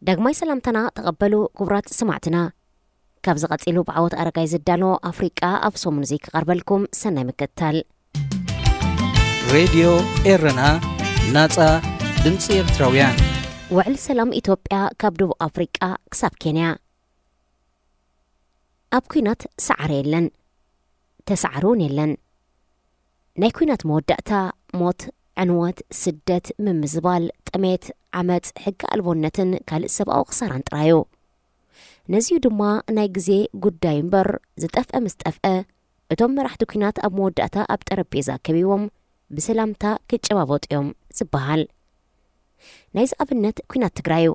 ዳግማይ ሰላምታና ተቐበሉ ክቡራት ሰማዕትና። ካብዚ ቀጺሉ ብዓወት ኣረጋይ ዝዳሎ ኣፍሪቃ ኣብ ሰሙን እዚ ክቐርበልኩም ሰናይ ምክትታል። ሬድዮ ኤረና፣ ናጻ ድምጺ ኤርትራውያን። ውዕል ሰላም ኢትዮጵያ ካብ ደቡብ ኣፍሪቃ ክሳብ ኬንያ። ኣብ ኲናት ሰዓረ የለን፣ ተሳዕረ እውን የለን። ናይ ኲናት መወዳእታ ሞት፣ ዕንወት፣ ስደት፣ ምምዝባል፣ ጥሜት፣ ዓመጽ፣ ሕጊ ኣልቦነትን ካልእ ሰብኣዊ ክሳራን ጥራዩ። ነዚዩ ድማ ናይ ግዜ ጉዳይ እምበር፣ ዝጠፍአ ምስ ጠፍአ፣ እቶም መራሕቲ ኲናት ኣብ መወዳእታ ኣብ ጠረጴዛ ከቢቦም ብሰላምታ ክጨባበጡ እዮም ዝበሃል። ናይዚ ኣብነት ኲናት ትግራይ እዩ።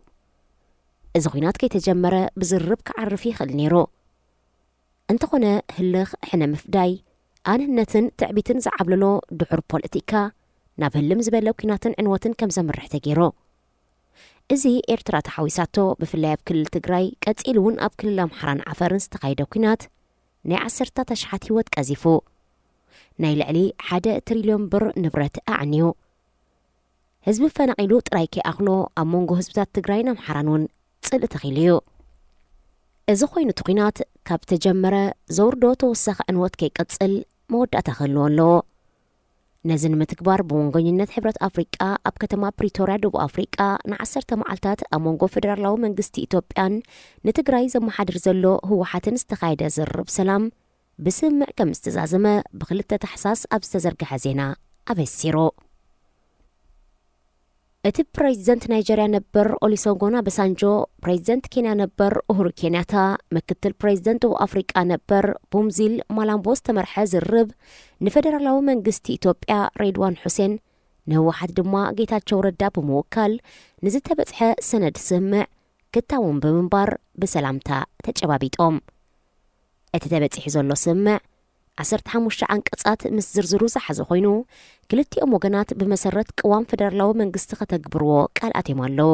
እዚ ኲናት ከይተጀመረ ብዝርርብ ክዓርፍ ይኽእል ነይሩ። እንተኾነ ህልኽ፣ ሕነ ምፍዳይ፣ ኣንህነትን ትዕቢትን ዝዓብለሎ ድሑር ፖለቲካ ናብ ህልም ዝበለ ኲናትን ዕንወትን ከም ዘምርሕ ተገይሩ። እዚ ኤርትራ ተሓዊሳቶ፣ ብፍላይ ኣብ ክልል ትግራይ፣ ቀጺሉ እውን ኣብ ክልል ኣምሓራን ዓፈርን ዝተኻየደ ኲናት ናይ ዓሰርታት ኣሽሓት ህይወት ቀዚፉ፣ ናይ ልዕሊ ሓደ ትሪልዮን ብር ንብረት ኣዕንዩ። ህዝቢ ፈናቒሉ ጥራይ ከይኣኽሎ ኣብ መንጎ ህዝብታት ትግራይን ኣምሓራን እውን ጽልኢ ተኺሉ እዩ። እዚ ኮይኑ እቲ ኲናት ካብ ተጀመረ ዘውርዶ ተወሳኺ ዕንወት ከይቀጽል መወዳእታ ክህልዎ ኣለዎ። ነዚ ንምትግባር ብወንጎኝነት ሕብረት ኣፍሪቃ ኣብ ከተማ ፕሪቶርያ ደቡብ ኣፍሪቃ ንዓሰርተ መዓልታት ኣብ መንጎ ፌደራላዊ መንግስቲ ኢትዮጵያን ንትግራይ ዘመሓድር ዘሎ ህወሓትን ዝተኻየደ ዝርርብ ሰላም ብስምምዕ ከም ዝተዛዘመ ብክልተ ታሕሳስ ኣብ ዝተዘርግሐ ዜና ኣበሲሩ። እቲ ፕሬዚደንት ናይጀርያ ነበር ኦሊሶጎን ኣበሳንጆ፣ ፕሬዚደንት ኬንያ ነበር ኡሁሩ ኬንያታ፣ ምክትል ፕሬዚደንት ደቡብ ኣፍሪቃ ነበር ቡምዚል ማላምቦ ዝተመርሐ ዝርርብ ንፌደራላዊ መንግስቲ ኢትዮጵያ ሬድዋን ሑሴን፣ ንህወሓት ድማ ጌታቸው ረዳ ብምውካል ንዝተበጽሐ ሰነድ ስምምዕ ክታወም ብምንባር ብሰላምታ ተጨባቢጦም። እቲ ተበጺሑ ዘሎ ስምምዕ ዓሰርተ ሓሙሽተ ዓንቀጻት ምስ ዝርዝሩ ዝሓዘ ኮይኑ፣ ክልቲኦም ወገናት ብመሰረት ቅዋም ፈደራላዊ መንግስቲ ከተግብርዎ ቃል ኣትዮም ኣለዉ።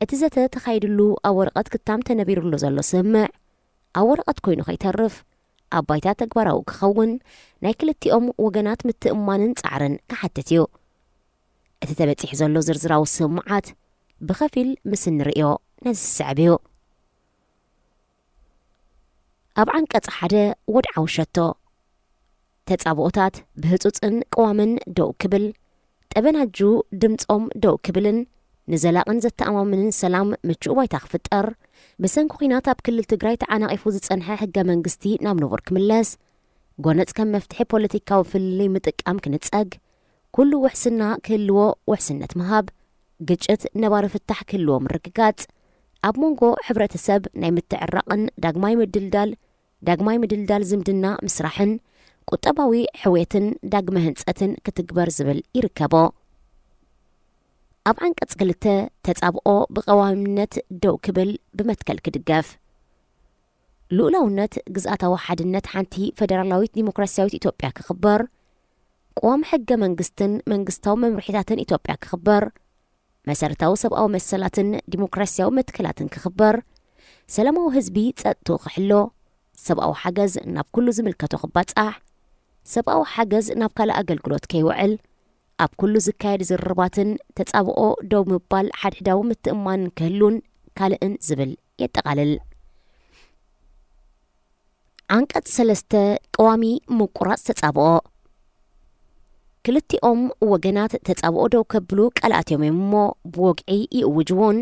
እቲ ዘተ ተኻይድሉ ኣብ ወረቐት ክታም ተነቢሩሉ ዘሎ ስምምዕ ኣብ ወረቐት ኮይኑ ከይተርፍ ኣብ ባይታ ተግባራዊ ክኸውን ናይ ክልቲኦም ወገናት ምትእምማንን ጻዕርን ክሓትት እዩ። እቲ ተበጺሑ ዘሎ ዝርዝራዊ ስምምዓት ብኸፊል ምስ እንርእዮ ነዚ ዝስዕብ እዩ። ኣብ ዓንቀጽ ሓደ ወድዓዊ ሸቶ፣ ተጻብኦታት ብህጹጽን ቅዋምን ደው ክብል፣ ጠበናጁ ድምጾም ደው ክብልን ንዘላቕን ዘተኣማምንን ሰላም ምቹእ ባይታ ክፍጠር፣ ብሰንኪ ኲናት ኣብ ክልል ትግራይ ተዓናቒፉ ዝጸንሐ ሕገ መንግስቲ ናብ ንቡር ክምለስ፣ ጎነጽ ከም መፍትሒ ፖለቲካዊ ፍልልይ ምጥቃም ክንጸግ፣ ኩሉ ውሕስና ክህልዎ ውሕስነት ምሃብ፣ ግጭት ነባሪ ፍታሕ ክህልዎ ምርግጋጽ፣ ኣብ መንጎ ሕብረተሰብ ናይ ምትዕራቕን ዳግማይ ምድልዳል ዳግማይ ምድልዳል ዝምድና ምስራሕን ቁጠባዊ ሕውየትን ዳግመ ህንጸትን ክትግበር ዝብል ይርከቦ። ኣብ ዓንቀጽ ክልተ ተጻብኦ ብቐዋምነት ደው ክብል ብመትከል ክድገፍ። ልኡላውነት ግዝኣታዊ ሓድነት ሓንቲ ፈደራላዊት ዲሞክራሲያዊት ኢትዮጵያ ክኽበር፣ ቅዋም ሕገ መንግስትን መንግስታዊ መምርሒታትን ኢትዮጵያ ክኽበር፣ መሰረታዊ ሰብኣዊ መሰላትን ዲሞክራሲያዊ መትከላትን ክኽበር፣ ሰላማዊ ህዝቢ ጸጥትኡ ክሕሎ፣ ሰብኣዊ ሓገዝ ናብ ኩሉ ዝምልከቶ ክባጻሕ፣ ሰብኣዊ ሓገዝ ናብ ካልእ ኣገልግሎት ከይውዕል፣ ኣብ ኩሉ ዝካየድ ዝርርባትን ተጻብኦ ደው ምባል ሓድሕዳዊ ምትእምማንን ክህሉን ካልእን ዝብል የጠቓልል። ዓንቀጽ ሰለስተ ቀዋሚ ምቁራጽ ተጻብኦ። ክልቲኦም ወገናት ተጻብኦ ደው ከብሉ ቃል ኣትዮም እዮም እሞ ብወግዒ ይእውጅዎን።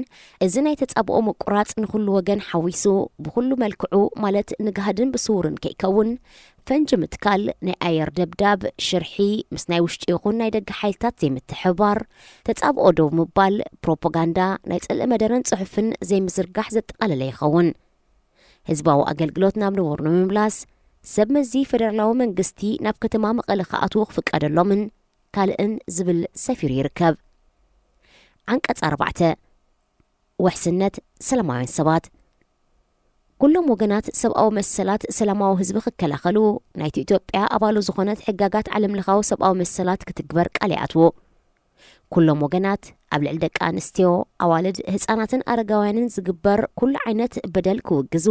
እዚ ናይ ተጻብኦ ምቁራጽ ንኹሉ ወገን ሓዊሱ ብኹሉ መልክዑ ማለት ንጋህድን ብስውርን ከይከውን ፈንጂ ምትካል፣ ናይ ኣየር ደብዳብ፣ ሽርሒ፣ ምስ ናይ ውሽጢ ይኹን ናይ ደገ ሓይልታት ዘይምትሕብባር፣ ተጻብኦ ደው ምባል፣ ፕሮፓጋንዳ፣ ናይ ጽልኢ መደረን ጽሑፍን ዘይምዝርጋሕ ዘጠቓለለ ይኸውን። ህዝባዊ ኣገልግሎት ናብ ንቡር ንምምላስ ሰብ መዚ ፈደራላዊ መንግስቲ ናብ ከተማ መቐለ ክኣትዉ ክፍቀደሎምን ካልእን ዝብል ሰፊሩ ይርከብ። ዓንቀጽ ኣርባዕተ ውሕስነት ሰላማውያን ሰባት። ኩሎም ወገናት ሰብኣዊ መሰላት ሰላማዊ ህዝቢ ክከላኸሉ ናይቲ ኢትዮጵያ ኣባሉ ዝኾነት ሕጋጋት ዓለምለኻዊ ሰብኣዊ መሰላት ክትግበር ቃል ይኣትዉ። ኩሎም ወገናት ኣብ ልዕሊ ደቂ ኣንስትዮ፣ ኣዋልድ፣ ህጻናትን ኣረጋውያንን ዝግበር ኩሉ ዓይነት በደል ክውግዙ፣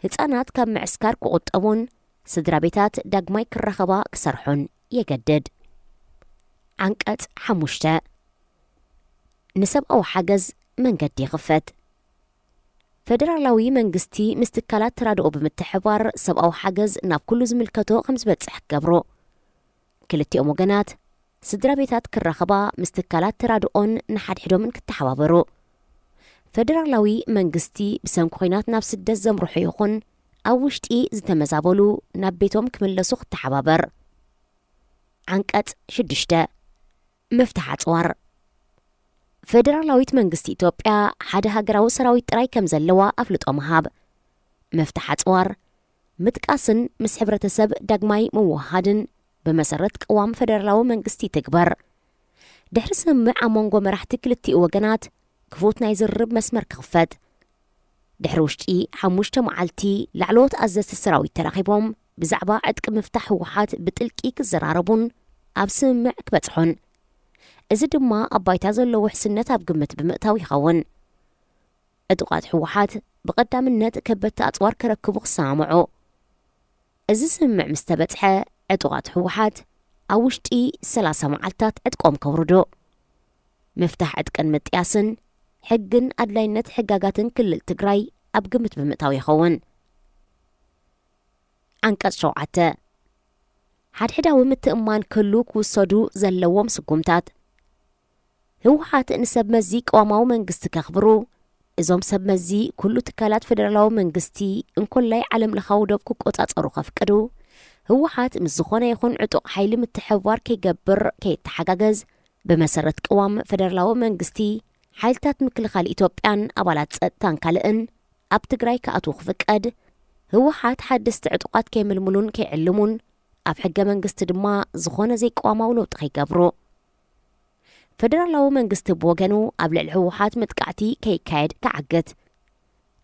ህጻናት ካብ ምዕስካር ክቑጠቡን ስድራ ቤታት ዳግማይ ክራኸባ ክሰርሑን የገድድ። ዓንቀጽ ሓሙሽተ ንሰብኣዊ ሓገዝ መንገዲ ይኽፈት። ፈደራላዊ መንግስቲ ምስ ትካላት ተራድኦ ብምትሕባር ሰብኣዊ ሓገዝ ናብ ኩሉ ዝምልከቶ ከም ዝበጽሕ ክገብሩ። ክልቲኦም ወገናት ስድራ ቤታት ክራኸባ፣ ምስ ትካላት ተራድኦን ንሓድሕዶምን ክተሓባበሩ። ፈደራላዊ መንግስቲ ብሰንኪ ኲናት ናብ ስደት ዘምርሑ ይኹን ኣብ ውሽጢ ዝተመዛበሉ ናብ ቤቶም ክምለሱ ክተሓባበር። ዓንቀጽ ሽዱሽተ። ምፍታሕ ኣጽዋር። ፈደራላዊት መንግስቲ ኢትዮጵያ ሓደ ሃገራዊ ሰራዊት ጥራይ ከም ዘለዋ ኣፍልጦ ምሃብ። ምፍታሕ ኣጽዋር ምጥቃስን ምስ ሕብረተሰብ ዳግማይ ምውሃድን ብመሰረት ቅዋም ፈደራላዊ መንግስቲ ይትግበር። ድሕሪ ስምምዕ ኣብ መንጎ መራሕቲ ክልቲኡ ወገናት ክፉት ናይ ዝርርብ መስመር ክኽፈት። ድሕሪ ውሽጢ ሓሙሽተ መዓልቲ ላዕለዎት ኣዘዝቲ ሰራዊት ተራኺቦም ብዛዕባ ዕጥቂ ምፍታሕ ህወሓት ብጥልቂ ክዘራረቡን ኣብ ስምምዕ ክበጽሑን። እዚ ድማ ኣብ ባይታ ዘሎ ውሕስነት ኣብ ግምት ብምእታው ይኸውን። ዕጡቓት ህወሓት ብቐዳምነት ከበድቲ ኣጽዋር ከረክቡ ክሰማምዑ። እዚ ስምምዕ ምስ ተበጽሐ፣ ዕጡቓት ህወሓት ኣብ ውሽጢ ሰላሳ መዓልታት ዕጥቆም ከውርዱ። ምፍታሕ ዕጥቅን ምጥያስን ሕግን ኣድላይነት ሕጋጋትን ክልል ትግራይ ኣብ ግምት ብምእታው ይኸውን። ዓንቀጽ ሸውዓተ። ሓድሕዳዊ ምትእምማን ክህሉ ክውሰዱ ዘለዎም ስጉምታት። ህወሓት ንሰብ መዚ ቅዋማዊ መንግስቲ ከኽብሩ፣ እዞም ሰብ መዚ ኩሉ ትካላት ፈደራላዊ መንግስቲ እንኮላይ ዓለም ለኻዊ ዶብ ክቆጻጸሩ ከፍቅዱ፣ ህወሓት ምስ ዝኾነ ይኹን ዕጡቕ ሓይሊ ምትሕብባር ከይገብር ከይተሓጋገዝ፣ ብመሰረት ቅዋም ፈደራላዊ መንግስቲ ሓይልታት ምክልኻል ኢትዮጵያን ኣባላት ጸጥታን ካልእን ኣብ ትግራይ ክኣትዉ ክፍቀድ፣ ህወሓት ሓደስቲ ዕጡቓት ከይምልምሉን ከይዕልሙን፣ ኣብ ሕገ መንግስቲ ድማ ዝኾነ ዘይቅዋማዊ ለውጢ ከይገብሩ። ፈደራላዊ መንግስቲ ብወገኑ ኣብ ልዕሊ ህወሓት መጥቃዕቲ ከይካየድ ክዓግት፣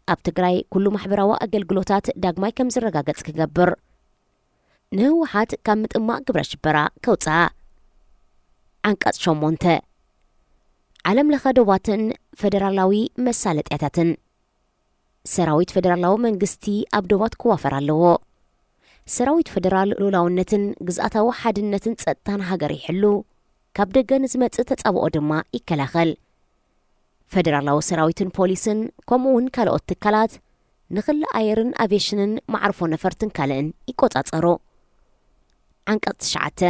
ኣብ ትግራይ ኩሉ ማሕበራዊ ኣገልግሎታት ዳግማይ ከም ዝረጋገጽ ክገብር፣ ንህወሓት ካብ ምጥማቕ ግብረ ሽበራ ከውፅኣ። ዓንቀጽ ሸሞንተ። ዓለም ለኸ ዶባትን ፈደራላዊ መሳለጥያታትን። ሰራዊት ፈደራላዊ መንግስቲ ኣብ ዶባት ክዋፈር ኣለዎ። ሰራዊት ፈደራል ሉላውነትን ግዝኣታዊ ሓድነትን ጸጥታን ሃገር ይሕሉ፣ ካብ ደገ ንዝመጽእ ተጻብኦ ድማ ይከላኸል። ፈደራላዊ ሰራዊትን ፖሊስን ከምኡ እውን ካልኦት ትካላት ንክሊ ኣየርን ኣቪየሽንን መዓርፎ ነፈርትን ካልእን ይቆጻጸሩ። ዓንቀጽ ትሽዓተ።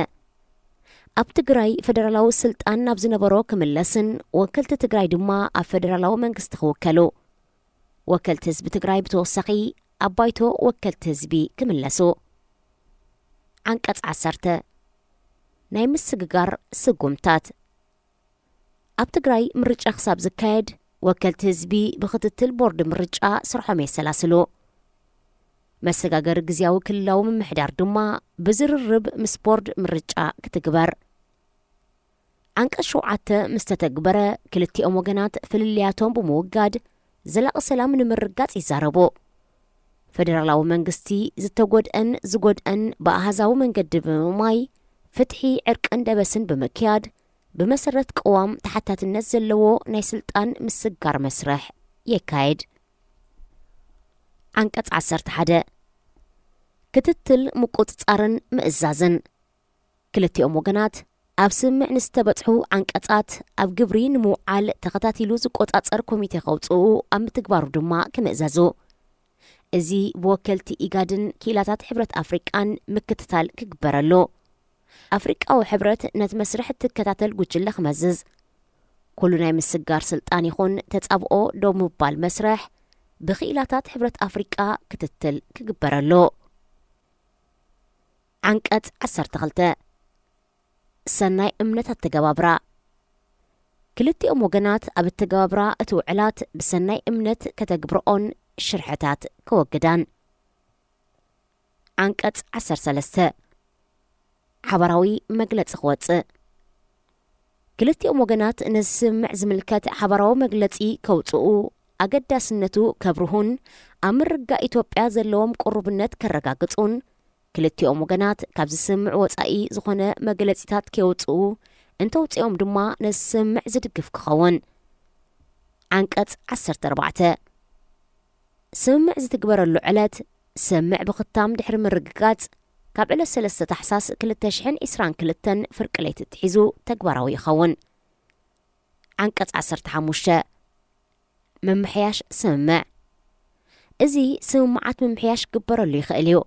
ኣብ ትግራይ ፈደራላዊ ስልጣን ናብ ዝነበሮ ክምለስን ወከልቲ ትግራይ ድማ ኣብ ፈደራላዊ መንግስቲ ክውከሉ፣ ወከልቲ ህዝቢ ትግራይ ብተወሳኺ ኣብ ባይቶ ወከልቲ ህዝቢ ክምለሱ። ዓንቀጽ ዓሰርተ። ናይ ምስግጋር ስጉምታት። ኣብ ትግራይ ምርጫ ክሳብ ዝካየድ ወከልቲ ህዝቢ ብክትትል ቦርድ ምርጫ ስርሖም የሰላስሉ። መሰጋገሪ ግዝያዊ ክልላዊ ምምሕዳር ድማ ብዝርርብ ምስ ቦርድ ምርጫ ክትግበር። ዓንቀጽ ሸውዓተ ምስ ተተግበረ፣ ክልቲኦም ወገናት ፍልልያቶም ብምውጋድ ዘላቒ ሰላም ንምርጋጽ ይዛረቡ። ፈደራላዊ መንግስቲ ዝተጎድአን ዝጎድአን ብኣሃዛዊ መንገዲ ብምእማይ፣ ፍትሒ፣ ዕርቅን ደበስን ብምክያድ፣ ብመሰረት ቅዋም ተሓታትነት ዘለዎ ናይ ስልጣን ምስጋር መስርሕ የካየድ። ዓንቀጽ ዓሰርተ ሓደ። ክትትል፣ ምቁጽጻርን ምእዛዝን። ክልቲኦም ወገናት ኣብ ስምምዕ ንዝተበጽሑ ዓንቀጻት ኣብ ግብሪ ንምውዓል ተኸታቲሉ ዝቆጻጸር ኮሚቴ ከውጽኡ፣ ኣብ ምትግባሩ ድማ ክምእዘዙ። እዚ ብወከልቲ ኢጋድን ክኢላታት ሕብረት ኣፍሪቃን ምክትታል ክግበረሉ። ኣፍሪቃዊ ሕብረት ነቲ መስርሕ እትከታተል ጉጅለ ክመዝዝ። ኩሉ ናይ ምስጋር ስልጣን ይኹን ተጻብኦ ደው ምባል መስርሕ ብክኢላታት ሕብረት ኣፍሪቃ ክትትል ክግበረሉ። ዓንቀጽ ዓሰርተ ክልተ። ሰናይ እምነት ኣተገባብራ። ክልቲኦም ወገናት ኣብ ኣተገባብራ እቲ ውዕላት ብሰናይ እምነት ከተግብርኦን ሽርሕታት ከወግዳን። ዓንቀጽ ዓሰርተ ሰለስተ። ሓባራዊ መግለጺ ክወጽእ። ክልቲኦም ወገናት ነዚ ስምምዕ ዝምልከት ሓባራዊ መግለጺ ከውጽኡ፣ ኣገዳስነቱ ከብርሁን ኣብ ምርግጋእ ኢትዮጵያ ዘለዎም ቅሩብነት ከረጋግጹን፣ ክልቲኦም ወገናት ካብዚ ስምምዕ ወጻኢ ዝኾነ መግለጺታት ከየውጽኡ፣ እንተውጺኦም ድማ ነዚ ስምምዕ ዝድግፍ ክኸውን። ዓንቀጽ ዓሰርተ ኣርባዕተ። ስምምዕ ዝትግበረሉ ዕለት፣ ስምምዕ ብኽታም ድሕሪ ምርግጋጽ፣ ካብ ዕለት ሰለስተ ታሕሳስ ክልተ ሽሕን ዕስራን ክልተን ፍርቂ ለይቲ ኣትሒዙ ተግባራዊ ይኸውን። ዓንቀጽ ዓሰርተ ሓሙሽተ። ምምሕያሽ ስምምዕ። እዚ ስምምዓት ምምሕያሽ ክግበረሉ ይኽእል እዩ።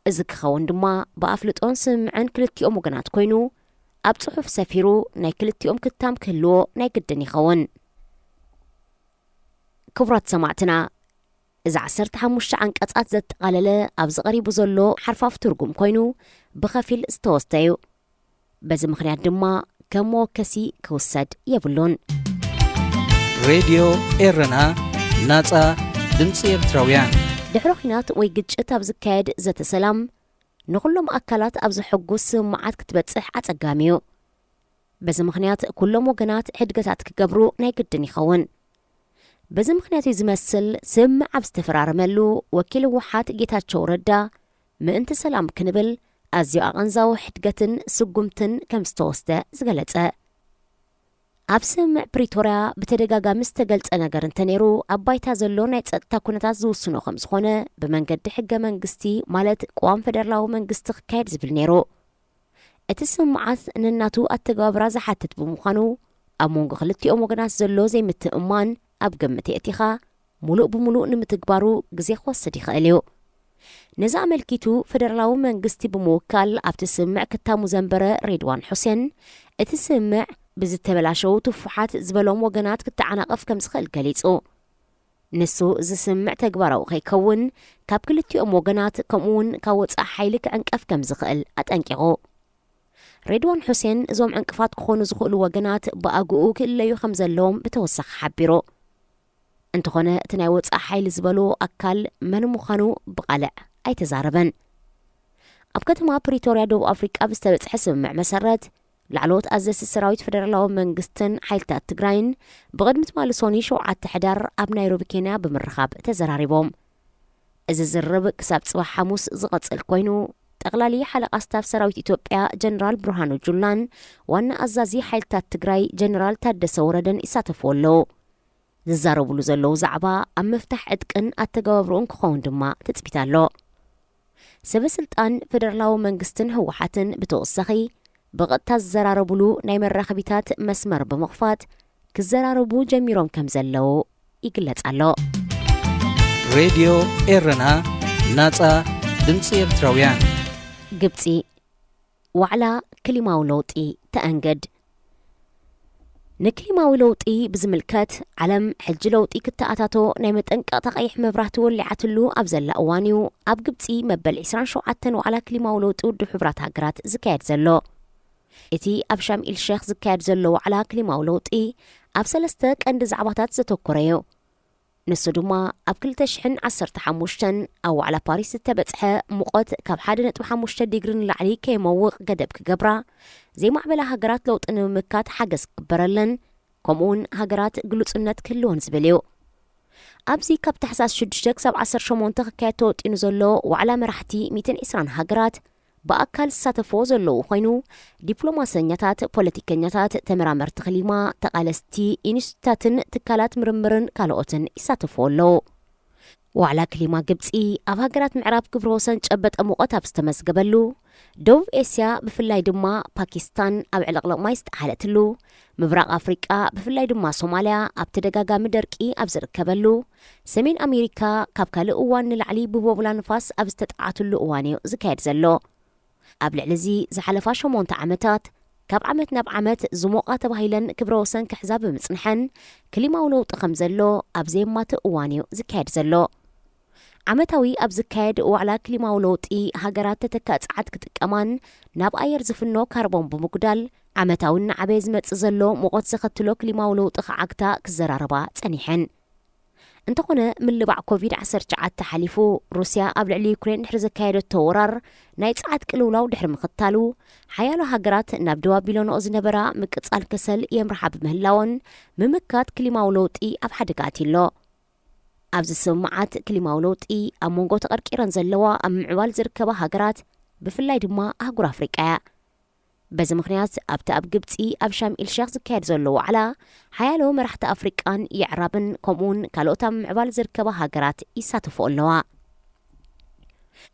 እዚ ክኸውን ድማ ብኣፍልጦን ስምምዕን ክልቲኦም ወገናት ኮይኑ፣ ኣብ ጽሑፍ ሰፊሩ ናይ ክልቲኦም ክታም ክህልዎ ናይ ግድን ይኸውን። ክቡራት ሰማዕትና፣ እዚ ዓሰርተ ሓሙሽተ ዓንቀጻት ዘጠቓለለ ኣብዚ ቀሪቡ ዘሎ ሓርፋፍ ትርጉም ኮይኑ፣ ብኸፊል ዝተወስደ እዩ። በዚ ምኽንያት ድማ ከም መወከሲ ክውሰድ የብሉን። ሬድዮ ኤረና፣ ናጻ ድምጺ ኤርትራውያን። ድሕሪ ኲናት ወይ ግጭት ኣብ ዝካየድ ዘተ ሰላም፣ ንኹሎም ኣካላት ኣብ ዘሐጉስ ስምምዓት ክትበጽሕ ኣጸጋሚ እዩ። በዚ ምኽንያት ኩሎም ወገናት ሕድገታት ክገብሩ ናይ ግድን ይኸውን። በዚ ምኽንያት እዩ ዝመስል ስምምዕ ኣብ ዝተፈራረመሉ ወኪል ህወሓት ጌታቸው ረዳ፣ ምእንቲ ሰላም ክንብል ኣዝዮ ኣቐንዛዊ ሕድገትን ስጉምትን ከም ዝተወስደ ዝገለጸ። ኣብ ስምምዕ ፕሪቶርያ ብተደጋጋሚ ዝተገልጸ ነገር እንተነይሩ፣ ኣብ ባይታ ዘሎ ናይ ጸጥታ ኩነታት ዝውስኖ ከም ዝኾነ፣ ብመንገዲ ሕገ መንግስቲ ማለት ቅዋም ፈደራላዊ መንግስቲ ክካየድ ዝብል ነይሩ። እቲ ስምምዓት ነናቱ ኣተገባብራ ዝሓትት ብምዃኑ፣ ኣብ መንጎ ክልቲኦም ወገናት ዘሎ ዘይምትእምማን ኣብ ግምት የእቲኻ፣ ሙሉእ ብምሉእ ንምትግባሩ ግዜ ክወስድ ይኽእል እዩ። ነዚ ኣመልኪቱ፣ ፈደራላዊ መንግስቲ ብምውካል ኣብቲ ስምምዕ ክታሙ ዘንበረ ሬድዋን ሑሴን፣ እቲ ስምምዕ ብዝተበላሸዉ ትፉሓት ዝበሎም ወገናት ክተዓናቐፍ ከም ዝኽእል ገሊጹ። ንሱ፣ እዚ ስምምዕ ተግባራዊ ከይከውን፣ ካብ ክልቲኦም ወገናት፣ ከምኡ'ውን ካብ ወጻኢ ሓይሊ ክዕንቀፍ ከም ዝኽእል ኣጠንቂቑ። ሬድዋን ሑሴን፣ እዞም ዕንቅፋት ክኾኑ ዝኽእሉ ወገናት ብኣግኡ ክእለዩ ከም ዘለዎም ብተወሳኺ ሓቢሩ። እንተኾነ፣ እቲ ናይ ወጻኢ ሓይሊ ዝበሎ ኣካል መን ምዃኑ ብቓልዕ ኣይተዛረበን። ኣብ ከተማ ፕሪቶርያ፣ ደቡብ ኣፍሪቃ፣ ብዝተበጽሐ ስምምዕ መሰረት፣ ላዕለዎት ኣዘዝቲ ሰራዊት ፈደራላዊ መንግስትን ሓይልታት ትግራይን ብቕድሚ ትማሊ ሰኑይ ሸውዓተ ሕዳር ኣብ ናይሮቢ ኬንያ ብምርኻብ ተዘራሪቦም። እዚ ዝርርብ ክሳብ ጽባሕ ሓሙስ ዝቐጽል ኮይኑ፣ ጠቕላሊ ሓለቓ ስታፍ ሰራዊት ኢትዮጵያ ጀነራል ብርሃኑ ጁላን ዋና ኣዛዚ ሓይልታት ትግራይ ጀነራል ታደሰ ወረደን ይሳተፍዎ ኣለዉ። ዝዛረቡሉ ዘለዉ ዛዕባ ኣብ ምፍታሕ ዕጥቅን ኣተገባብርኡን ክኸውን ድማ ትጽቢት ኣሎ። ሰበ ስልጣን ፈደራላዊ መንግስትን ህወሓትን ብተወሳኺ ብቐጥታ ዝዘራረቡሉ ናይ መራኸቢታት መስመር ብምኽፋት ክዘራረቡ ጀሚሮም ከም ዘለዉ ይግለጽ ኣሎ። ሬድዮ ኤረና፣ ናጻ ድምጺ ኤርትራውያን። ግብጺ፣ ዋዕላ ክሊማዊ ለውጢ ተኣንግድ። ንክሊማዊ ለውጢ ብዝምልከት፣ ዓለም ሕጂ ለውጢ ክተኣታቶ ናይ መጠንቀቕታ ቀይሕ መብራህቲ ወሊዓትሉ ኣብ ዘላ እዋን እዩ፣ ኣብ ግብጺ መበል ዕስራን ሸውዓተን ዋዕላ ክሊማዊ ለውጢ ውድብ ሕቡራት ሃገራት ዝካየድ ዘሎ። እቲ ኣብ ሻም ኢል ሼኽ ዝካየድ ዘሎ ዋዕላ ክሊማዊ ለውጢ፣ ኣብ ሰለስተ ቀንዲ ዛዕባታት ዘተኮረ እዩ። ንሱ ድማ፣ ኣብ ክልተ ሽሕን ዓሰርተ ሓሙሽተን ኣብ ዋዕላ ፓሪስ ዝተበጽሐ፣ ሙቐት ካብ ሓደ ነጥቢ ሓሙሽተ ዲግሪ ንላዕሊ ከይመውቕ ገደብ ክገብራ፣ ዘይማዕበላ ሃገራት ለውጢ ንምምካት ሓገዝ ክግበረለን፣ ከምኡውን ሃገራት ግሉጽነት ክህልወን ዝብል እዩ። ኣብዚ ካብ ታሕሳስ ሽዱሽተ ክሳብ ዓሰርተ ሸሞንተ ክካየድ ተወጢኑ ዘሎ ዋዕላ መራሕቲ ሚእትን ዕስራን ሃገራት፣ ብኣካል ዝሳተፍዎ ዘለዉ ኮይኑ፣ ዲፕሎማሰኛታት፣ ፖለቲከኛታት፣ ተመራመርቲ ክሊማ፣ ተቓለስቲ፣ ኢንስቲቱታትን ትካላት ምርምርን ካልኦትን ይሳተፍዎ ኣለዉ። ዋዕላ ክሊማ ግብጺ ኣብ ሃገራት ምዕራብ ግብረ ወሰን ጨበጠ ሙቐት ኣብ ዝተመዝገበሉ፣ ደቡብ ኤስያ ብፍላይ ድማ ፓኪስታን ኣብ ዕልቕልቕ ማይ ዝጠሓለትሉ፣ ምብራቕ ኣፍሪቃ ብፍላይ ድማ ሶማልያ ኣብ ተደጋጋሚ ደርቂ ኣብ ዝርከበሉ፣ ሰሜን ኣሜሪካ ካብ ካልእ እዋን ንላዕሊ ብቦብላ ንፋስ ኣብ ዝተጠዓትሉ እዋን እዩ ዝካየድ ዘሎ። ኣብ ልዕሊ እዚ ዝሓለፋ ሸሞንተ ዓመታት ካብ ዓመት ናብ ዓመት ዝሞቓ ተባሂለን ክብረ ወሰን ክሕዛ ብምጽንሐን፣ ክሊማዊ ለውጢ ከም ዘሎ ኣብ ዘየማትእ እዋን እዩ ዝካየድ ዘሎ። ዓመታዊ ኣብ ዝካየድ ዋዕላ ክሊማዊ ለውጢ፣ ሃገራት ተተካእ ጸዓት ክጥቀማን ናብ ኣየር ዝፍኖ ካርቦን ብምጉዳል፣ ዓመታዊ እናዓበየ ዝመጽእ ዘሎ ሙቐት ዘኸትሎ ክሊማዊ ለውጢ ክዓግታ ክዘራረባ ጸኒሐን። እንተኾነ፣ ምልባዕ ኮቪድ ዓሰርተ ትሽዓተ ሓሊፉ፣ ሩስያ ኣብ ልዕሊ ዩክሬን ድሕሪ ዘካየደቶ ወራር፣ ናይ ጸዓት ቅልውላው ድሕሪ ምኽታሉ፣ ሓያሎ ሃገራት ናብ ደው ኣቢለንኦ ዝነበራ ምቅጻል ከሰል የምርሓ ብምህላወን፣ ምምካት ክሊማዊ ለውጢ ኣብ ሓደጋ ኣትዩ ኣሎ። ኣብዚ ስምምዓት ክሊማዊ ለውጢ፣ ኣብ መንጎ ተቐርቂረን ዘለዋ ኣብ ምዕባል ዝርከባ ሃገራት፣ ብፍላይ ድማ ኣህጉር ኣፍሪቃ እያ። በዚ ምኽንያት፣ ኣብቲ ኣብ ግብጺ ኣብ ሻም ኢል ሼኽ ዝካየድ ዘሎ ዋዕላ፣ ሓያሎ መራሕቲ ኣፍሪቃን የዕራብን፣ ከምኡውን ካልኦት ኣብ ምዕባል ዝርከባ ሃገራት ይሳተፍኦ ኣለዋ።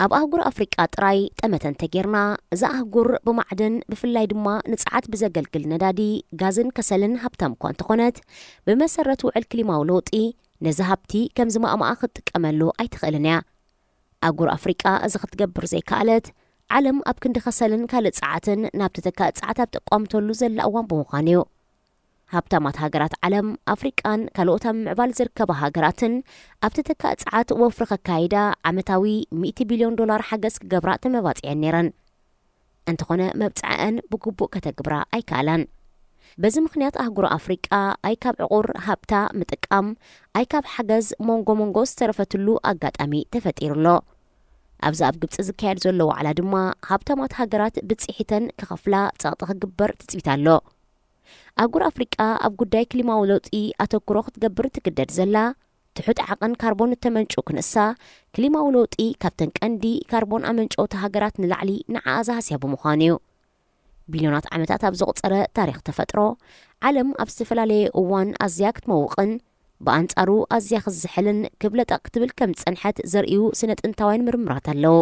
ኣብ ኣህጉር ኣፍሪቃ ጥራይ ጠመተ እንተጌርና፣ እዛ ኣህጉር ብማዕድን፣ ብፍላይ ድማ ንጸዓት ብዘገልግል ነዳዲ፣ ጋዝን ከሰልን ሃብታም እኳ እንተኾነት፣ ብመሰረት ውዕል ክሊማዊ ለውጢ፣ ነዚ ሃብቲ ከም ዝማእማኣ ክትጥቀመሉ ኣይትኽእልን እያ። ኣህጉር ኣፍሪቃ እዚ ክትገብር ዘይከኣለት፣ ዓለም ኣብ ክንዲ ከሰልን ካልእ ጸዓትን ናብ ተተካእ ጸዓት ኣብ ተቋምተሉ ዘላ እዋን ብምዃኑ እዩ። ሃብታማት ሃገራት ዓለም፣ ኣፍሪቃን ካልኦት ኣብ ምዕባል ዝርከባ ሃገራትን ኣብ ተተካእ ጸዓት ወፍሪ ከካይዳ ዓመታዊ ሚእቲ ቢልዮን ዶላር ሓገዝ ክገብራ ተመባጺዐን ነይረን። እንተኾነ መብጽዓኣን ብግቡእ ከተግብራ ኣይከኣላን። በዚ ምኽንያት ኣህጉር ኣፍሪቃ ኣይ ካብ ዕቑር ሃብታ ምጥቃም፣ ኣይ ካብ ሓገዝ መንጎ መንጎ ዝተረፈትሉ ኣጋጣሚ ተፈጢሩ ኣሎ። ኣብዚ ኣብ ግብጺ ዝካየድ ዘሎ ዋዕላ ድማ ሃብታማት ሃገራት ብጽሒተን ክኸፍላ ጸቕጢ ክግበር ትጽቢት ኣሎ። ኣህጉር ኣፍሪቃ ኣብ ጉዳይ ክሊማዊ ለውጢ ኣተኩሮ ክትገብር ትግደድ ዘላ፣ ትሑት ዓቐን ካርቦን እተመንጩ ክንሳ፣ ክሊማዊ ለውጢ ካብተን ቀንዲ ካርቦን ኣመንጨውቲ ሃገራት ንላዕሊ ንዓኣ ዝሃስያ ብምዃኑ እዩ። ቢልዮናት ዓመታት ኣብ ዘቑጸረ ታሪኽ ተፈጥሮ፣ ዓለም ኣብ ዝተፈላለየ እዋን ኣዝያ ክትመውቕን ብኣንጻሩ ኣዝያ ክዝሕልን ክብለጠቕ ክትብል ከም ዝጸንሐት ዘርእዩ ስነ ጥንታውያን ምርምራት ኣለዉ።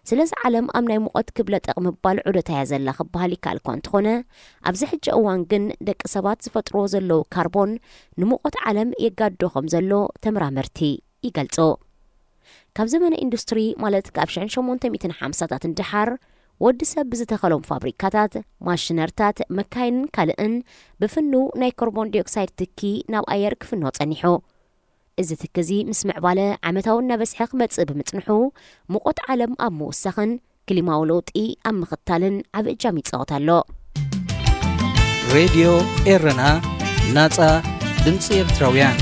ስለዚ ዓለም ኣብ ናይ ሙቐት ክብለጠቕ ምባል ዑደታ እያ ዘላ ክበሃል ይከኣል እኳ እንተኾነ፣ ኣብዚ ሕጂ እዋን ግን ደቂ ሰባት ዝፈጥርዎ ዘለዉ ካርቦን ንሙቐት ዓለም የጋድዶ ከም ዘሎ ተመራመርቲ ይገልጹ። ካብ ዘመነ ኢንዱስትሪ፣ ማለት ካብ ሽሕን ሸሞንተ ሚእትን ሓምሳታት ንደሓር፣ ወዲ ሰብ ብዝተኸሎም ፋብሪካታት፣ ማሽነርታት፣ መካይንን ካልእን ብፍኑው ናይ ካርቦን ዲኦክሳይድ ትኪ ናብ ኣየር ክፍኖ ጸኒሑ። እዚ ትኪ እዚ ምስ ምዕባለ ዓመታዊ እናበዝሐ ክመጽእ ብምጽንሑ፣ ሙቐት ዓለም ኣብ ምውሳኽን ክሊማዊ ለውጢ ኣብ ምኽታልን ዓቢ እጃም ይጻወት ኣሎ። ሬድዮ ኤረና፣ ናጻ ድምጺ ኤርትራውያን።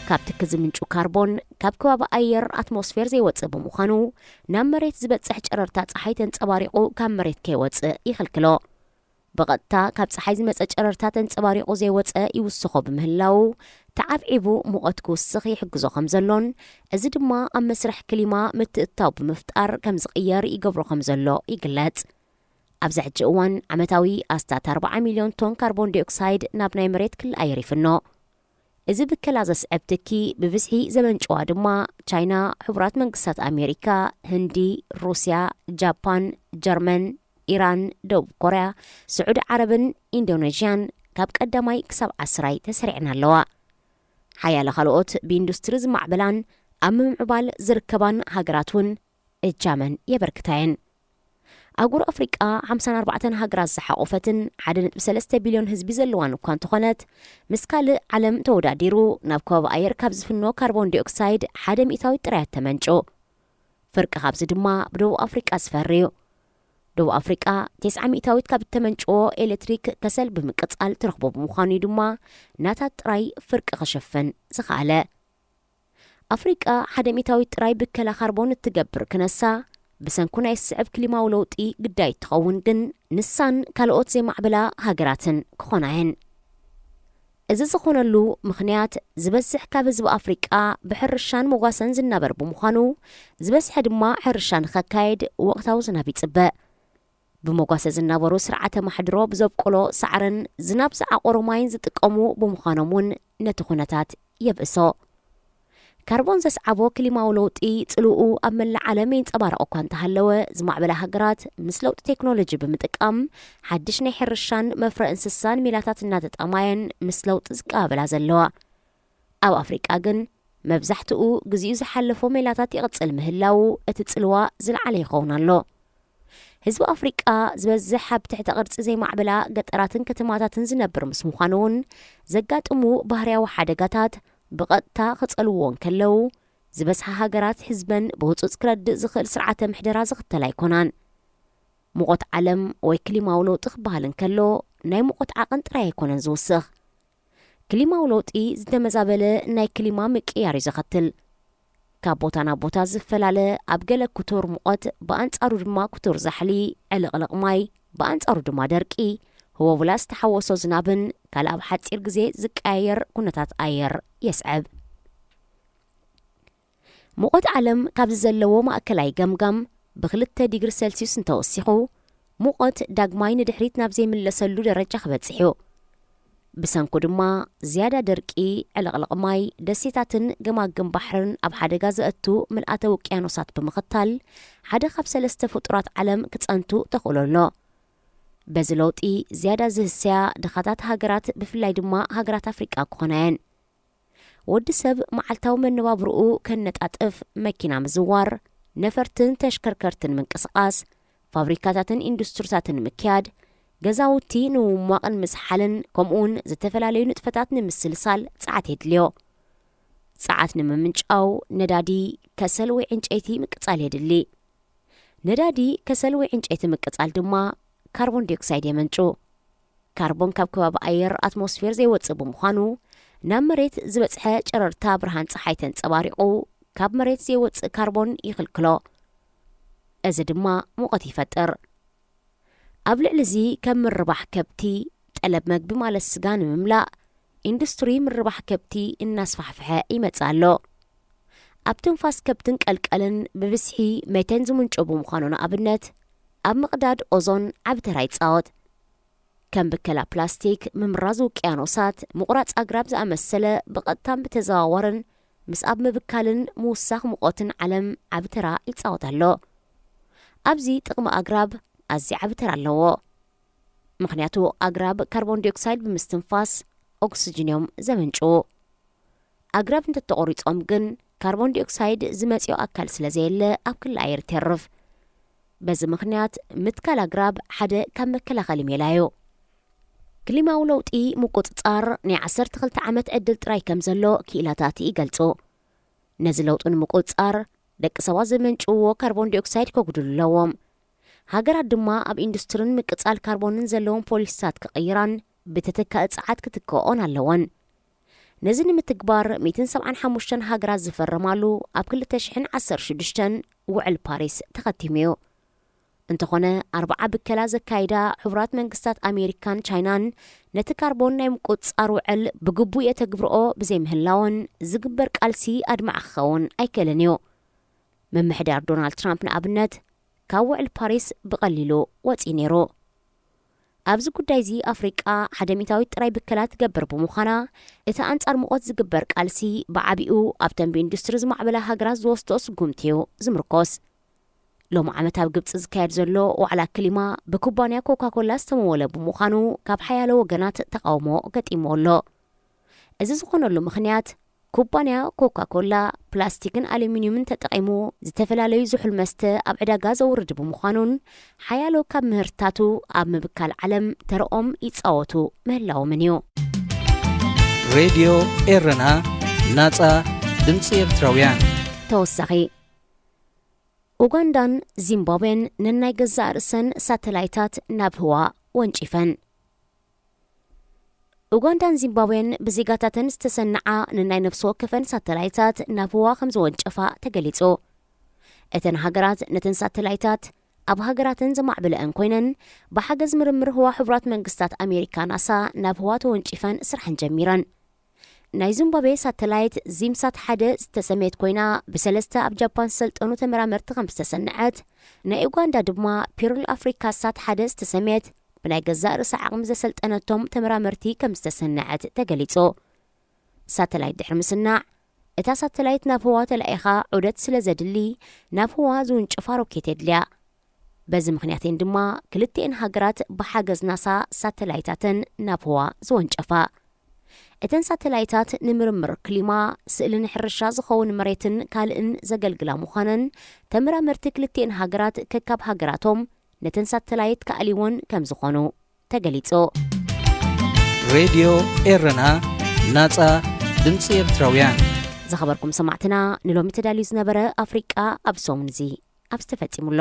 ካብ ትኪ ዝምንጩ ካርቦን ካብ ከባቢ ኣየር፣ ኣትሞስፌር፣ ዘይወጽእ ብምዃኑ፣ ናብ መሬት ዝበጽሕ ጨረርታ ጸሓይ ተንጸባሪቑ ካብ መሬት ከይወጽእ ይኽልክሎ። ብቐጥታ ካብ ጸሓይ ዝመጸ ጨረርታ ተንጸባሪቑ ዘይወጸ ይውስኾ ብምህላዉ፣ ተዓብዒቡ ሙቐት ክውስኽ ይሕግዞ ከም ዘሎን፣ እዚ ድማ ኣብ መስርሕ ክሊማ ምትእትታው ብምፍጣር ከም ዝቕየር ይገብሮ ከም ዘሎ ይግለጽ። ኣብዚ ሕጂ እዋን ዓመታዊ ኣስታት ኣርባዓ ሚልዮን ቶን ካርቦን ዲኦክሳይድ ናብ ናይ መሬት ክለኣየር ይፍኖ። እዚ ብከላ ዘስዕብ ትኪ ብብዝሒ ዘመንጭዋ ድማ ቻይና፣ ሕቡራት መንግስታት ኣሜሪካ፣ ህንዲ፣ ሩስያ፣ ጃፓን፣ ጀርመን፣ ኢራን፣ ደቡብ ኮርያ፣ ስዑዲ ዓረብን ኢንዶኔዥያን ካብ ቀዳማይ ክሳብ ዓስራይ ተሰሪዐን ኣለዋ። ሓያለ ካልኦት ብኢንዱስትሪ ዝማዕበላን ኣብ ምምዕባል ዝርከባን ሃገራት እውን እጃመን የበርክታ እየን። ኣህጉር ኣፍሪቃ ሓምሳን ኣርባዕተን ሃገራት ዝሓቖፈትን ሓደ ነጥቢ ሰለስተ ቢልዮን ህዝቢ ዘለዋን እኳ እንተኾነት፣ ምስ ካልእ ዓለም ተወዳዲሩ ናብ ከባቢ ኣየር ካብ ዝፍኖ ካርቦን ዲኦክሳይድ ሓደ ሚእታዊት ጥራይ እያ ተመንጩ። ፍርቂ ካብዚ ድማ ብደቡብ ኣፍሪቃ ዝፈሪ እዩ። ደቡብ ኣፍሪቃ ተስዓ ሚእታዊት ካብ እተመንጭዎ ኤሌክትሪክ ከሰል ብምቅጻል ትረኽቦ ብምዃኑ እዩ ድማ ናታ ጥራይ ፍርቂ ክሽፍን ዝኸኣለ። ኣፍሪቃ ሓደ ሚእታዊት ጥራይ ብከላ ካርቦን እትገብር ክነሳ፣ ብሰንኩ ናይ ዝስዕብ ክሊማዊ ለውጢ ግዳይ እትኸውን ግን ንሳን ካልኦት ዘይማዕበላ ሃገራትን ክኾና እየን። እዚ ዝኾነሉ ምኽንያት፣ ዝበዝሕ ካብ ህዝቢ ኣፍሪቃ ብሕርሻን መጓሰን ዝናበር ብምዃኑ፣ ዝበዝሐ ድማ ሕርሻ ንኸካየድ ወቕታዊ ዝናብ ይጽበ። ብመጓሰ ዝናበሩ ስርዓተ ማሕድሮ ብዘብቆሎ ሳዕርን ዝናብ ዝዓቆሮ ማይን ዝጥቀሙ ብምዃኖም እውን ነቲ ኩነታት የብእሶ። ካርቦን ዘስዓቦ ክሊማዊ ለውጢ ጽልኡ ኣብ መላእ ዓለም ይንጸባረቕ እኳ እንተሃለወ፣ ዝማዕበላ ሃገራት ምስ ለውጢ ቴክኖሎጂ ብምጥቃም ሓድሽ ናይ ሕርሻን መፍረ እንስሳን ሜላታት እናተጣማየን ምስ ለውጢ ዝቀባበላ ዘለዋ። ኣብ ኣፍሪቃ ግን መብዛሕትኡ ግዜኡ ዝሓለፎ ሜላታት ይቕጽል ምህላዉ እቲ ጽልዋ ዝለዓለ ይኸውን ኣሎ። ህዝቢ ኣፍሪቃ ዝበዝሕ ኣብ ትሕተ ቅርጺ ዘይማዕበላ ገጠራትን ከተማታትን ዝነብር ምስ ምዃኑ እውን ዘጋጥሙ ባህርያዊ ሓደጋታት ብቐጥታ ክጸልውዎ እንከለዉ፣ ዝበዝሓ ሃገራት ህዝበን ብህጹጽ ክረድእ ዝኽእል ስርዓተ ምሕደራ ዝኽተላ ኣይኮናን። ሙቐት ዓለም ወይ ክሊማዊ ለውጢ ክበሃል እንከሎ፣ ናይ ሙቐት ዓቐን ጥራይ ኣይኮነን ዝውስኽ። ክሊማዊ ለውጢ ዝተመዛበለ ናይ ክሊማ ምቅያር እዩ ዘኸትል። ካብ ቦታ ናብ ቦታ ዝፈላለ፣ ኣብ ገለ ክቱር ሙቐት፣ ብኣንጻሩ ድማ ክቱር ዛሕሊ፣ ዕልቕልቕ ማይ፣ ብኣንጻሩ ድማ ደርቂ፣ ህቦብላ ዝተሓወሶ ዝናብን ካልእ ኣብ ሓጺር ግዜ ዝቀያየር ኩነታት ኣየር የስዕብ። ሙቐት ዓለም ካብዚ ዘለዎ ማእከላይ ገምጋም ብክልተ ዲግሪ ሴልስዩስ እንተወሲኹ፣ ሙቐት ዳግማይ ንድሕሪት ናብ ዘይምለሰሉ ደረጃ ክበጽሕ እዩ። ብሰንኩ ድማ ዝያዳ ደርቂ፣ ዕልቕልቕ ማይ፣ ደሴታትን ገማግም ባሕርን ኣብ ሓደጋ ዘእቱ ምልኣተ ውቅያኖሳት ብምኽታል፣ ሓደ ካብ ሰለስተ ፍጡራት ዓለም ክጸንቱ ተኽእሎ ኣሎ። በዚ ለውጢ ዝያዳ ዝህሰያ ድኻታት ሃገራት፣ ብፍላይ ድማ ሃገራት ኣፍሪቃ ክኾና እየን። ወዲ ሰብ መዓልታዊ መነባብርኡ ከነጣጥፍ፣ መኪና ምዝዋር፣ ነፈርትን ተሽከርከርትን ምንቅስቓስ፣ ፋብሪካታትን ኢንዱስትሪታትን ምክያድ፣ ገዛውቲ ንምሟቕን ምዝሓልን፣ ከምኡውን ዝተፈላለዩ ንጥፈታት ንምስልሳል ጸዓት የድልዮ። ጸዓት ንምምንጫው ነዳዲ፣ ከሰል ወይ ዕንጨይቲ ምቅጻል የድሊ። ነዳዲ፣ ከሰል ወይ ዕንጨይቲ ምቅጻል ድማ ካርቦን ዲኦክሳይድ የመንጩ። ካርቦን ካብ ከባቢ ኣየር፣ ኣትሞስፌር፣ ዘይወጽእ ብምዃኑ፣ ናብ መሬት ዝበጽሐ ጨረርታ ብርሃን ጸሓይ ተንጸባሪቑ ካብ መሬት ዘይወጽእ ካርቦን ይኽልክሎ። እዚ ድማ ሙቐት ይፈጥር። ኣብ ልዕሊ እዚ፣ ከም ምርባሕ ከብቲ፣ ጠለብ መግቢ ማለት ስጋ ንምምላእ፣ ኢንዱስትሪ ምርባሕ ከብቲ እናስፋሕፍሐ ይመጽእ ኣሎ። ኣብ ትንፋስ ከብትን ቀልቀልን ብብዝሒ ሜቴን ዝምንጩ ብምዃኑ፣ ንኣብነት፣ ኣብ ምቕዳድ ኦዞን ዓቢ ተራ ይጻወት። ከም ብከላ ፕላስቲክ፣ ምምራዝ ውቅያኖሳት፣ ምቑራጽ ኣግራብ ዝኣመሰለ ብቐጥታን ብተዘዋዋርን ምስ ኣብ ምብካልን ምውሳኽ ሙቐትን ዓለም ዓቢ ተራ ይጻወት ኣሎ። ኣብዚ ጥቕሚ ኣግራብ ኣዝዩ ዓቢ ተራ ኣለዎ። ምኽንያቱ፣ ኣግራብ ካርቦን ዲኦክሳይድ ብምስትንፋስ ኦክስጅን እዮም ዘመንጭዉ። ኣግራብ እንተተቖሪጾም ግን፣ ካርቦን ዲኦክሳይድ ዝመጽኦ ኣካል ስለ ዘየለ፣ ኣብ ክሊ ኣየር ይተርፍ። በዚ ምኽንያት፣ ምትካል ኣግራብ ሓደ ካብ መከላኸሊ ሜላ እዩ። ክሊማዊ ለውጢ ምቁጽጻር ናይ ዓሰርተ ክልተ ዓመት ዕድል ጥራይ ከም ዘሎ ክኢላታት ይገልጹ። ነዚ ለውጢ ንምቁጽጻር፣ ደቂ ሰባት ዘመንጭውዎ ካርቦን ዲኦክሳይድ ከጉድሉ ኣለዎም። ሃገራት ድማ ኣብ ኢንዱስትሪን ምቅጻል ካርቦንን ዘለዎም ፖሊሲታት ክቕይራን ብተተካኢ ጸዓት ክትክኦን ኣለወን። ነዚ ንምትግባር፣ ሚእትን ሰብዓን ሓሙሽተን ሃገራት ዝፈረማሉ ኣብ ክልተ ሽሕን ዓሰርተ ሽዱሽተን ውዕል ፓሪስ ተኸቲሙ እዩ። እንተኾነ፣ ኣርብዓ ብከላ ዘካይዳ ሕቡራት መንግስታት ኣሜሪካን ቻይናን ነቲ ካርቦን ናይ ምቁጽጻር ውዕል ብግቡእ የተግብርኦ ብዘይምህላወን ዝግበር ቃልሲ ኣድማዒ ክኸውን ኣይክእልን እዩ። ምምሕዳር ዶናልድ ትራምፕ ንኣብነት ካብ ውዕል ፓሪስ ብቐሊሉ ወጺኡ ነይሩ። ኣብዚ ጉዳይ እዚ ኣፍሪቃ ሓደ ሚእታዊት ጥራይ ብከላ ትገብር ብምዃና፣ እቲ ኣንጻር ሙቐት ዝግበር ቃልሲ ብዓቢኡ ኣብተን ብኢንዱስትሪ ዝማዕበላ ሃገራት ዝወስድኦ ስጉምቲ እዩ ዝምርኮስ። ሎሚ ዓመት ኣብ ግብጺ ዝካየድ ዘሎ ዋዕላ ክሊማ ብኩባንያ ኮካኮላ ዝተመወለ ብምዃኑ፣ ካብ ሓያሎ ወገናት ተቓውሞ ገጢምዎ ኣሎ። እዚ ዝኾነሉ ምኽንያት፣ ኩባንያ ኮካኮላ ፕላስቲክን ኣሉሚንዩምን ተጠቒሙ ዝተፈላለዩ ዝሑል መስተ ኣብ ዕዳጋ ዘውርድ ብምዃኑን፣ ሓያሎ ካብ ምህርትታቱ ኣብ ምብካል ዓለም ተርኦም ይጻወቱ ምህላዎምን እዩ። ሬድዮ ኤረና፣ ናጻ ድምጺ ኤርትራውያን። ተወሳኺ፣ ኡጋንዳን ዚምባብዌን ነናይ ገዛእ ርእሰን ሳተላይታት ናብ ህዋ ወንጪፈን። ኡጋንዳን ዚምባብዌን ብዜጋታተን ዝተሰንዓ ነናይ ነፍሲ ወከፈን ሳተላይታት ናብ ህዋ ከም ዝወንጨፋ ተገሊጹ። እተን ሃገራት ነተን ሳተላይታት ኣብ ሃገራተን ዘማዕበለአን ኮይነን፣ ብሓገዝ ምርምር ህዋ ሕቡራት መንግስታት ኣሜሪካ፣ ናሳ፣ ናብ ህዋ ተወንጪፈን ስርሐን ጀሚረን። ናይ ዚምባብዌ ሳተላይት ዚምሳት ሓደ ዝተሰመየት ኮይና፣ ብሰለስተ ኣብ ጃፓን ዝሰልጠኑ ተመራመርቲ ከም ዝተሰንዐት፣ ናይ ኡጋንዳ ድማ ፒርል ኣፍሪካ ሳት ሓደ ዝተሰመየት ብናይ ገዛእ ርእሳ ዓቕሚ ዘሰልጠነቶም ተመራመርቲ ከም ዝተሰንዐት ተገሊጹ። ሳተላይት ድሕሪ ምስናዕ፣ እታ ሳተላይት ናብ ህዋ ተላኢኻ ዑደት ስለ ዘድሊ፣ ናብ ህዋ ዝውንጨፋ ሮኬት የድልያ። በዚ ምኽንያት እየን ድማ ክልቲኤን ሃገራት ብሓገዝ ናሳ ሳተላይታተን ናብ ህዋ ዝወንጨፋ። እተን ሳተላይታት ንምርምር ክሊማ፣ ስእልን ሕርሻ ዝኸውን መሬትን ካልእን ዘገልግላ ምዃነን ተመራመርቲ ክልቲኤን ሃገራት ከካብ ሃገራቶም ነተን ሳተላይት ክኣልይወን ከም ዝኾኑ ተገሊጹ። ሬድዮ ኤረና፣ ናጻ ድምጺ ኤርትራውያን። ዝኸበርኩም ሰማዕትና፣ ንሎሚ ተዳልዩ ዝነበረ ኣፍሪቃ ኣብ ሰሙን እዚ ኣብዚ ተፈጺሙ ኣሎ።